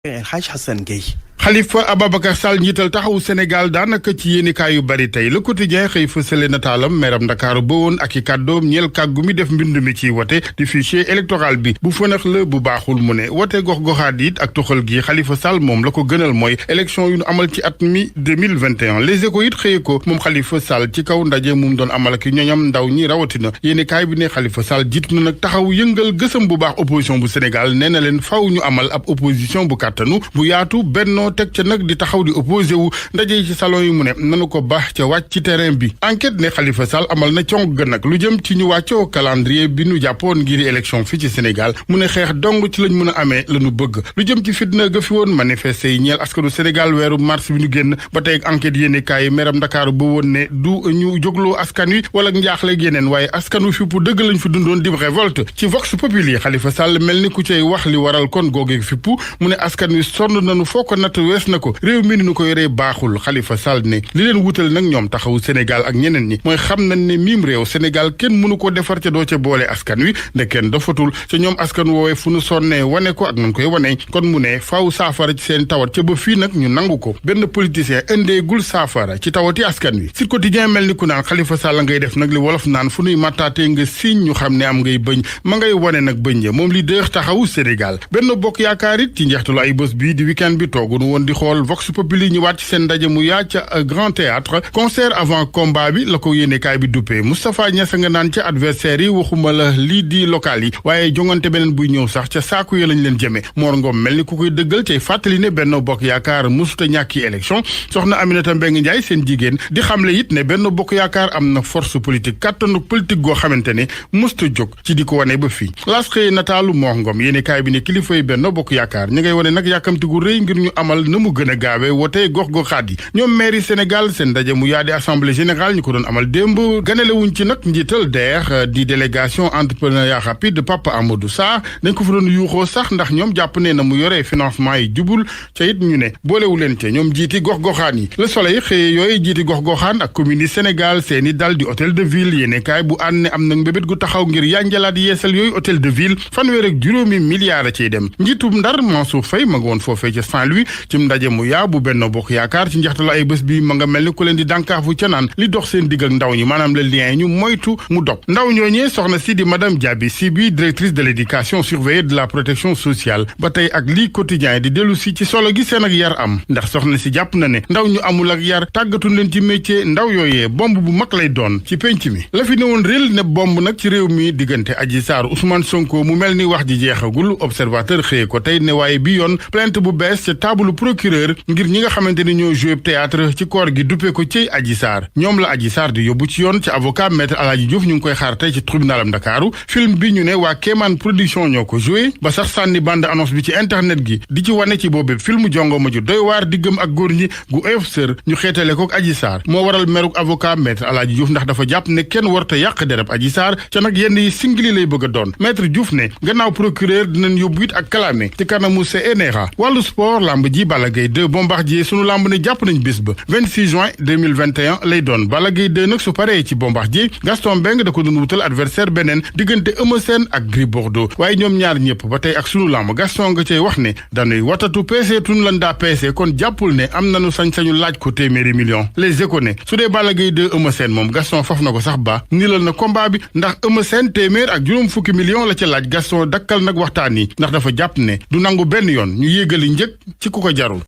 El Hadj Hassan Gueye. Khalifa Ababacar Sall njiital taxawu Sénégal daanaka ci yéenikaay yu bari tey Le Quotidien xëy fësale nataalam meeram Ndakaaru ba woon ak i kàddoom ñeel kàggu mi def mbind mi ci wote di fichier électoral bi bu fënax la bu baaxul mu ne wote gox-goxaat it ak tuxal gi Khalifa Sall moom la ko gënal mooy élection yu nu amal ci at mi 2021 Les Échos it xëye ko moom Khalifa Sall ci kaw ndaje mu doon amal ak ñoñam ndaw ñi rawatina yéenikaay bi ne Khalifa Sall jiitu na nag taxaw yëngal gësam bu baax opposition bu Sénégal nee na leen faw ñu amal ab opposition bu kàttanu bu yaatu bennoo teg ca nag di taxaw di opposé wu ndaje ci salon yi mu ne nanu ko baax ca wàcc ci terrain bi enquête ne Khalifa Sall amal na cong gën nag lu jëm ci ñu wàccoo calendrier bi nu jàppoon ngir élection fii ci Sénégal mu ne xeex dong ci lañ mën a amee la ñu bëgg lu jëm ci fitna ga fi woon manifesté yi ñeel askanu Sénégal weeru mars bi ñu génn ba tey enquête yéene kaay meram Ndakaaru ba woon ne du ñu jógloo askan wi wala njaaxleeg yeneen waaye askan wi fippu dëgg lañ fi dundoon di révolte ci vox populi Khalifa Sall mel ni ku cay wax li waral kon googee fippu mu ne askan wi sonn nañu foo ko natt wees na ko réew mi ni nu ko yoree baaxul Khalifa Sall ne li leen wutal nag ñoom taxawu Sénégal ak ñeneen ñi mooy xam nañ ne miim réew Sénégal kenn mënu ko defar ca doo ca boole askan wi ne kenn dafatul ca ñoom askan woowee fu nu sonnee wane ko ak nañ koy wane kon mu ne faaw saafara ci seen tawat ca ba fii nag ñu nangu ko benn politicien indeegul saafara ci tawati askan wi Sud Quotidien mel ni ku naan Khalifa Sall ngay def nag li wolof naan fu nuy mattaatee nga siñ ñu xam ne am ngay bëñ ma ngay wane nag bëñ ya moom li dëex taxawu Sénégal benn bokk yaakaar it ci njeextalu ay bés bii di week-end bi toogunu woon di xool vox populi ñu waat ci seen ndaje mu yaa ca Grand Théâtre concert avant combat bi la ko yéenekaay bi duppee Moustapha Niass nga naan ca adversaire yi waxuma la lii di local yi waaye jongante beneen buy ñëw sax ca saaku ya lañ leen jëme Mor Ngom mel ni ku koy dëggal cay fàttali ne Benno Bokk Yaakaar musuta ñàkki élection soxna Aminata Mbengue Ndiaye seen jigéen di xamle it ne Benno Bokk Yaakaar am na force politique kàttanu politique goo xamante ne musta jóg ci di ko wane ba fii las xëy nataalu Mor Ngom yéenekaay bi ne kilifa yi Benno Bokk Yaakaar ñi ngay wane nag yàkkamti gu rëy ngir ñu amal na mu gën a gaawe wote gox-goxaat yi ñoom maire Sénégal seen ndaje mu yaa di assemblée générale ñu ko doon amal démb ganalewuñ ci nag njiital DER di délégation entrepreneuriat rapide Papa Amadou Sarr dañ ko fa doon yuuxoo sax ndax ñoom jàpp ne na mu yoree financement yi jubul ca it ñu ne boolewu leen ca ñoom jiiti gox-goxaan yi Le Soleil xëye yooyu jiiti gox-goxaan ak commune yi Sénégal seeni dal di hôtel de ville yéene kaay bu ànd ne am nag mbébét gu taxaw ngir yanjalaat yeesal yooyu hôtel de ville fanweer ak juróomi milliards a ciy dem njiitum Ndar Mansour Faye ma nga woon foofee ca Saint-Louis ci ndaje mu yaa bu Benno Bokk Yaakaar ci njeextalu ay bés bi ma nga mel ni ku leen di dànkaafu ca naan li dox seen digg ak ndaw ñi maanaam le lien ñu moytu mu dog ndaw ñooñee soxna si di madame Diaby Sy bi directrice de l'éducation surveillée de la protection sociale ba tey ak lii quotidien di dellu si ci solo gi seen ak yar am ndax soxna si jàpp na ne ndaw ñu amul ak yar tàggatuñ leen ci métier ndaw yooyee bomb bu mag lay doon ci penc mi la fi ne woon réel ne bomb nag ci réew mi diggante Adji Sarr Ousmane Sonko mu mel ni wax ji jeexagul observateur xëye ko tey ne waaye bi yoon plainte bu bees ca table procureur ngir ñi nga xamante ni ñoo joué théâtre ci koor gi duppee ko ci Adji Sarr ñoom la Adji Sarr di yóbbu ci yoon ci avocat maître Aladji Diouf ñu ngi koy xaar tey ci tribunal am Ndakaaru film bi ñu ne waa Kéemaan production ñoo ko joué ba sax sànni bande annonce bi ci internet gi di ci wane ci boobu film jongo ma ju doy waar diggam ak góor ñi gu oyof sër ñu xeetale ko Adji Sarr moo waral meruk avocat maître Aladji Diouf ndax dafa jàpp ne kenn warta yàq dereb Adji Sarr ca nag yenn yi singli lay bëgg a doon maître Diouf ne gannaaw procureur dinañ yóbbu it ak kalaame ci kanamu CNRA wàllu sport lamb ji Balla Gaye 2 Bombardier sunu lamb ne jàpp nañ bis ba 26 juin 2021 lay doon Balla Gaye 2 nag su paree ci Bombardier Gaston Mbengue da ko doon wutal adversaire beneen diggante Eumeu Sène ak Gris Bordeaux waaye ñoom ñaar ñëpp ba tey ak sunu lamb Gaston nga cay wax ne dañuy watatu peese tun lan daa peese kon jàppul ne am nañu sañ-sañu laaj ko téeméeri million Les Échos ne su dee Balla Gaye 2 Eumeu Sène moom Gaston faf na ko sax ba nilal na combat bi ndax Eumeu Sène téeméer ak juróom fukki million la ca laaj Gaston dakkal nag waxtaan yi ndax dafa jàpp ne du nangu benn yoon ñu yéegali njëg ci ku ko jarul